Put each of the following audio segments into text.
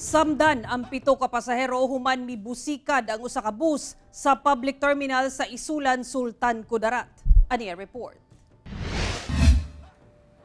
Samdan ang 7 ka pasahero human mibusikad ang usa ka bus sa public terminal sa Isulan, Sultan Kudarat. Ani ang report.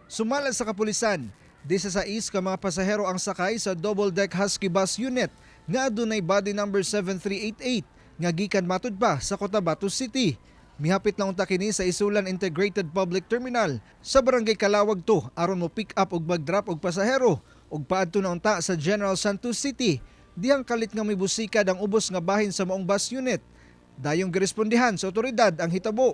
Sumala sa kapulisan, 16 ka mga pasahero ang sakay sa double-deck Husky bus unit nga adunay body number 7388 nga gikan matud pa sa Cotabato City. Mihapit na unta kini sa Isulan Integrated Public Terminal sa Barangay Kalawag 2 aron mo pick up ug mag-drop og pasahero ug paadto na unta sa General Santos City. Dihang kalit nga mibusikad ang ubos nga bahin sa maong bus unit. Dayong girespondihan sa otoridad ang hitabo.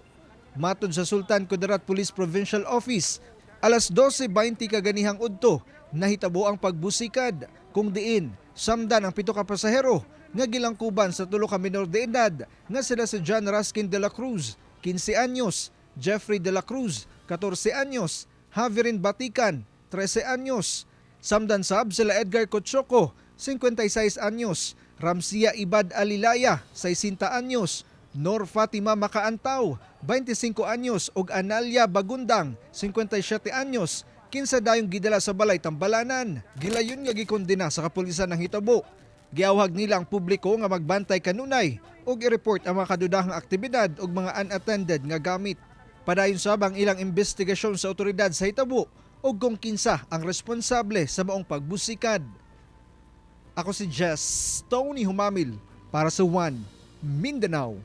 Matod sa Sultan Kudarat Police Provincial Office, alas 12:20 kaganihang udto, nahitabo ang pagbusikad kung diin samdan ang 7 ka pasahero nga gilangkuban sa 3 ka minor de edad nga sila si John Raskin de la Cruz, 15 anyos, Jeffrey de la Cruz, 14 anyos, Javerin Batikan, 13 anyos. Samdan sab sila Edgar Cochoco, 56 anyos, Ramsia Ibad Alilaya, 60 anyos, Nor Fatima Makaantaw, 25 anyos, ug Analia Bagundang, 57 anyos, kinsa dayong gidala sa balay Tambalanan. Gilayon nga gikondena sa kapulisan ang hitabo. Giawhag nila ang publiko nga magbantay kanunay ug i-report ang mga kadudahang aktibidad ug mga unattended nga gamit. Padayon sab ang ilang investigasyon sa otoridad sa hitabo ug kung kinsa ang responsable sa maong pagbusikad. Ako si Jess Tony Humamil para sa One Mindanao.